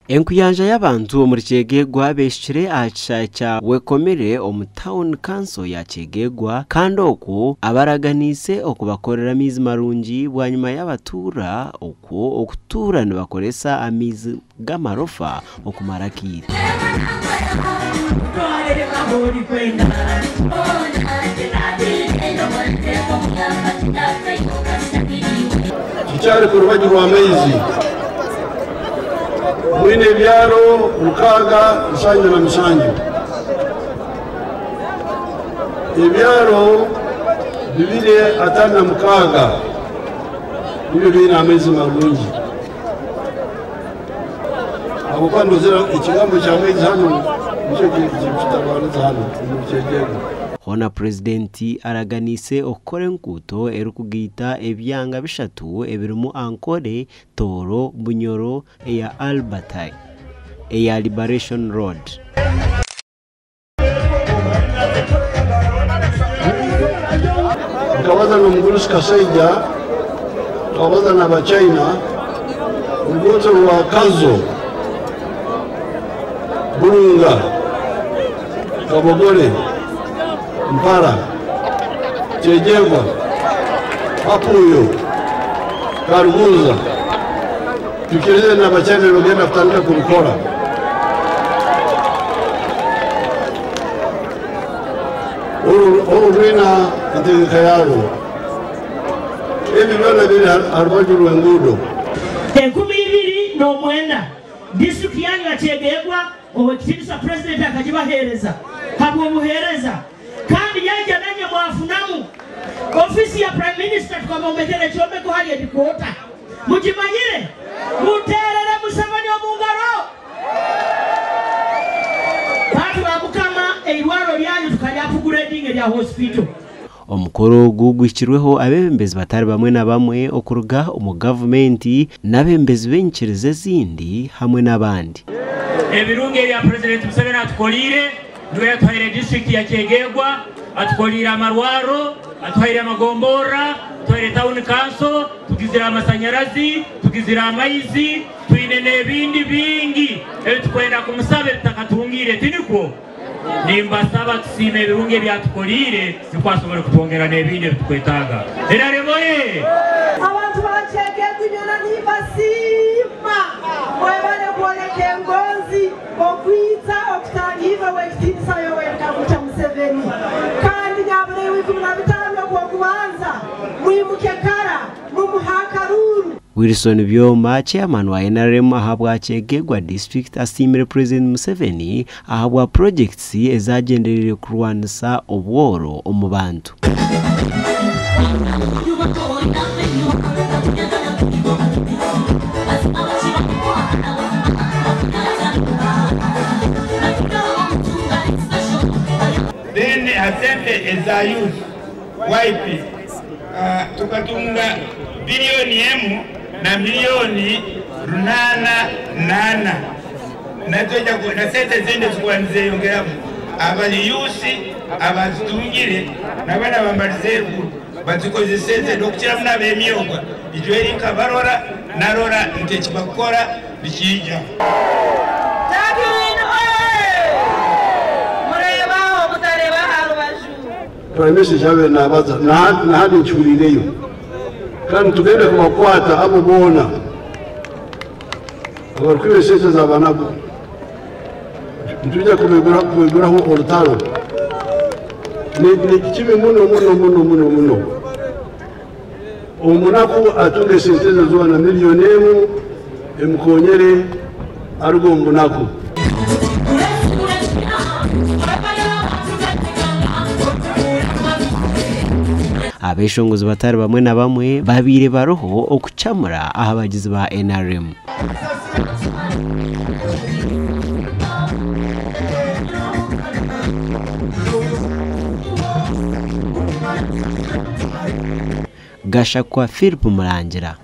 Enkuyanja y'abantu omuri Kyegegwa beeshukire aha kishaayi kya Wekomire omu tauni kanso ya Kyegegwa kandi okwo abaraganiise okubakorera amaizi marungi bwanyima y'abatuura okwo okutuura nibakoresa amaizi g'amarofa okumara akaire. Kikyari ku rubaju rw'amaizi. Rwine ebyaro 677. Ebyaro 256 nibyo biine amaizi marungi. Ahabw'okuba ndozire ekigambo ky'amaizi hanu nikyo kirikututabaniza hanu omu Kyegegwa. Hoona Purezidenti araganiise okukora enguuto erikugaita ebyanga bishatu ebirimu Ankole, Tooro, Bunyoro eya Albertine eya Liberation Road. Nkabaza n'omugurusi Kasaija, twabaza n'Abachina, oruguuto rwa Kazo, Burunga, Kabogore, Mpara, Kyegegwa, Apuuyo, Karuguza, tukirize n'Abachina nibagenda kutandika kurukora. Oru rwina entegeka yarwo. Ebi byona biri aha rubaju rw'enguudo. 2009 disitulikiti yanyu ya Kyegegwa Owekitinisa Purezidenti akagibaheereza habw'obuheereza kandi yaija nanye mwafunamu ofiisi ya Prime Minister tukamwombekera ekyombeko hali headquarter. Mugimanyire? Muteerere Museveni omu ngaro! Bantu ba Mukama eirwariro ryanyu tukarya upgrading erya hospital. Omukoro ogu guhikirweho abeebembezi batari bamwe na bamwe okuruga omu gavumenti n'abeebembezi b'enyikiriza ezindi hamwe n'abandi. Ebirungi ebya Purezidenti Museveni atukoriire niwe yatuhaire disiturikiti ya Kyegegwa, atukoriire amarwariro, atuhaire amagomborora, atuhaire tawuni kanso, tugizire amasanyarazi, tugizire amaizi, twine n'ebindi bingi ebi tukwenda kumusaba ebi tutakatungire, tinikwo? Nimbasaba tusiime ebirungi ebi atukoriire nukwo asobole kutwongera n'ebindi ebi tukwetaaga. Erarema oye! Abantu ba Kyegegwa inywena nimbasiima mwebale kwoleka engonzi okwija okutangirra Ow'ekitiinisa Yoweri Kaguta Museveni. Kandi nyabura iwe 15 Ogw'okubanza mwimuke kara mumuhe akaruuru. Wilson Byoma, Chairman wa NRM ahabwa Kyegegwa District asiimire Purezidenti Museveni ahabwa purogyekiti ezi agyendereire kurwanisa obworo omu bantu. Then aha sente eza youth YP tukatunga biliyoni emwe na miliyoni 804 na sente ezindi ezikuba nizeyongeramu. Abari youth abazitungire n'abaana bambarize eruguru bazikozeseze n'okukiramu n'ab'emyoga. Ijwe eri nkabarora narora nti eki bakukora nikiija. Prime Minister kyabaire naabaza na hati nkihuriireyo kandi nitugenda kubakwata abo boona abarikwiba esente z'abanaku. Nitwija kubeguraho orutaro. Ni kibi muno muno muno muno muno. Omunaku atunga esente ze zoona miliyoni emwe emukonyere aruga omu bunaku. Abeshongozi batari bamwe na bamwe babaire bariho okucamura aha bagizi ba NRM. Gashakwa Philip Murangira.